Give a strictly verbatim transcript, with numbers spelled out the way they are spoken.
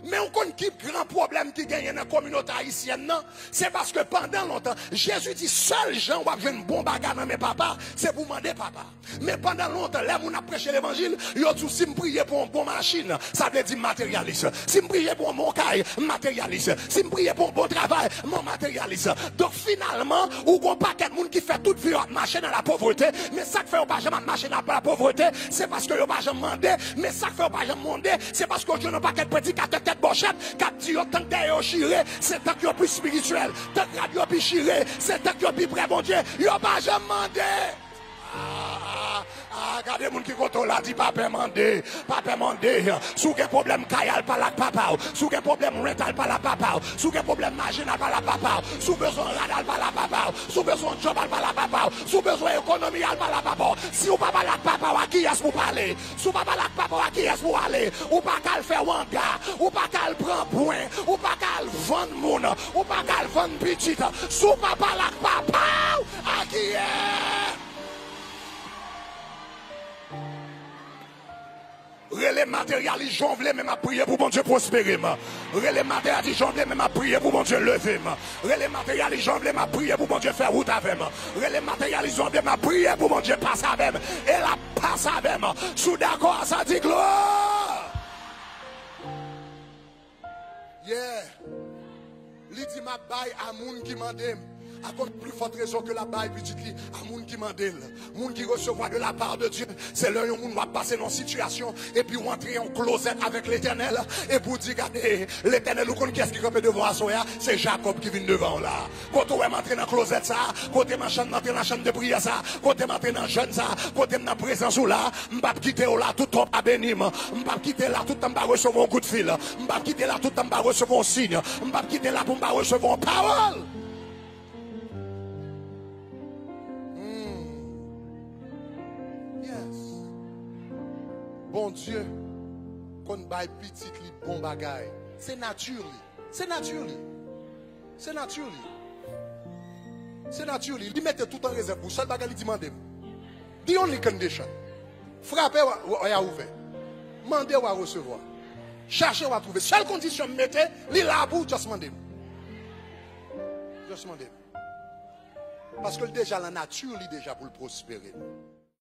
Men w konn ki gran pwoblèm ki genyen nan kominote ayisyèn nan? Se paske pandan lontan, Jezi di sèl jan w ap jwenn bon bagay nan men Papa, se pou w mande Papa. Men pandan lontan, lè moun ap preche levanjil, yo di w si m priye pou yon bon machin, sa vle di m materyalis. Si m priye pou yon bon kay, m materyalis. Si m priye pou yon bon travay, m yon materyalis. Donk finalman, ou gon pakèt moun ki fè tout vi yo ap mache nan lapovrete, men sa k fè yo pa janm ap mache nan lapovrete, se paske yo pa janm mande, men sa k fè yo pa janm mande, se paske yo jwenn yon pakèt predikatè tèt bòchèt k ap di yo tank dèyè yo chire, se tank yo pi espirityèl, tank rad yo pi chire, se tank yo pi prè Bondye, yo pa janm mande. Ah, ah, ah, gade moun ki kote w la, di pa pè mande, pa pè mande. Si w gen pwoblèm kay, al pale ak papa w. Si w gen pwoblèm rent, al pale ak papa w. Si w gen pwoblèm machin, al pale ak papa w. Si w bezwen rad, al pale ak papa w. Si w bezwen djòb, al pale ak papa w. Si w bezwen ekonomi, al pale ak papa w. Si w pa pale ak papa w, a kiyès pou w pale? Si w pa pale ak papa w, a kiyès pou w ale? Ou pa ka al fè wanga, ou pa ka al pran pwen, ou pa ka al vann moun, ou pa ka al vann pitit. Si w pa pale ak papa w, a kiyès? Rele materyalis jan w vle, men m ap priye pou Bondye pwospere m. Rele materyalis jan w vle, men m ap priye pou Bondye leve m. Rele materyalis jan w vle, m ap priye pou Bondye fè wout avè m. Rele materyalis jan w vle, m ap priye pou Bondye pase avè m. E l ap pase avè m. Si w dakò a sa, di glwa. Yeah. Li di, "M ap bay a moun ki mande m." A konn pli fòt rezon ke l ap bay pitit li a moun ki mande l. Moun ki resevwa de la part de Dieu, se lè yon moun w ap pase nan yon sitiyasyon, epi w antre yon klozèt avèk Letènèl, epi w di, "Gade, Letènèl, ou konn kiyès ki kanpe devan w aswè a? Se Jakòb ki vin devan w la." Kote w wè m antre nan klozèt sa a? Kote m antre nan chanm de priyè sa a? Kote m antre nan jèn sa a? Kote m nan prezans ou la? M p ap kite w la tout tan w pa beni m. M p ap kite la tout tan m pa resevwa yon kout fil. M p ap kite la tout tan m pa resevwa yon siy. M p ap kite la pou m pa resevwa yon pawòl. Hmm. Yes. Bondye konn bay pitit li bon bagay. Se nati li. Se nati li. Se nati li. Se nati li. Li mete tout an rezèv pou sèl bagay li di mande m. The only condition. Frape, w a, w a ouvè. Mande, w a resevwa. Chache, w a twouve. Sèl kondisyon m mete, li la pou w, just mande m. Just mande m. Paske l deja lan nati li deja pou l pwospere nou.